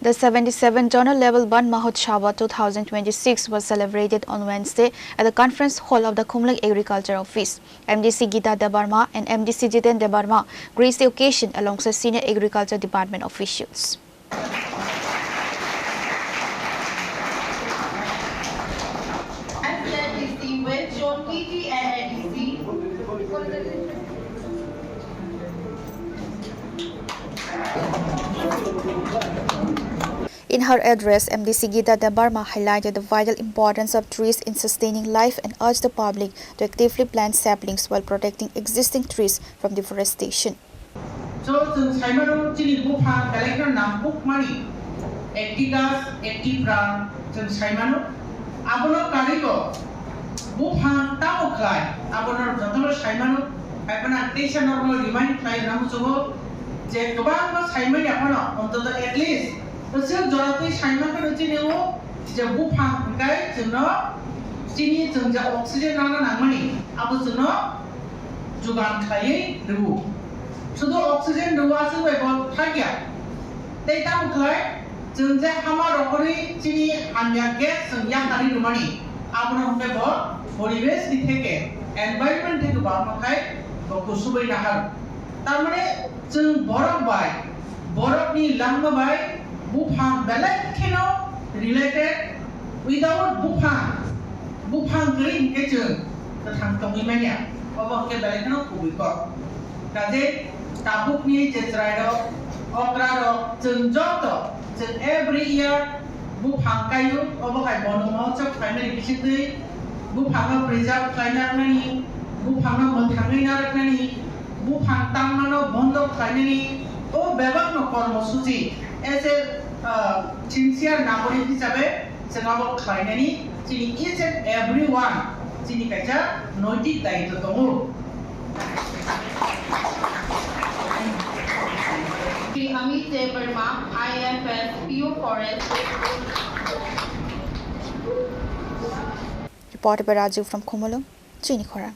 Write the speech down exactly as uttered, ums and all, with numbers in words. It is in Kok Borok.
The seventy-seventh Zonal Level Van Mahotsava two thousand twenty-six was celebrated on Wednesday at the conference hall of the Khumulwng Agriculture Office. M D C Gita Debbarma and M D C Jiten Debbarma graced the occasion alongside senior agriculture department officials. S L D C West Zone T T A A D C. In her address, M D C Gita Debbarma highlighted the vital importance of trees in sustaining life and urged the public to actively plant saplings while protecting existing trees from deforestation. So, chwng saimano chini buphang belai kheno nangkukmani, ekti gach, ekti pran, chwng saimano. Abono karigo buphang tamo khlai, abono jotono saimano, haiphano ang teisa norokno remind khlai rwna muchungo je kwbangma saimani aphano, ontoto at least, bwswk jora twi saimano chini o je buphang hwnkhe chwngno chini chwng je oxygen nana nangmani, abo chwngno jugan khlaiwi rwo. Sudu oxygen rwo aswk bai bo thakya. Tei tamo khlai chwng je hama rohorwi chini hamya gas chwng yakarwi rwmani, abono hwnkhe bo poribesh ni theke, environment theke bo amo khai bo kusubwi nahar. Tar mane chwng borok bai, borokni langma bai buphang belai kheno related. Without buphang, buphang kwrwi hinkhe chwng kwthang tongwi manya, obo hinkhe belai kheno kubui kok. Kaje tabukni je chwrairok, okrarok, chwng joto, chwng every year buphang kaio, obo hai Bon Mahotsav khlaimani bisingtwi buphangno preserve khlaina rwnani, buphangno mwthangwi narwknani, buphang tangmano bondo khlainani, o bebakno kormosuchi as a, uh, sincere nagorik hisabe chwng abo khlainani chini each and every one chini kaisa noitik daitw tongo. Shri Amit Debbarma, I F S, P O Forest. Reported by Raju from Khumulwng, Chini Khorang.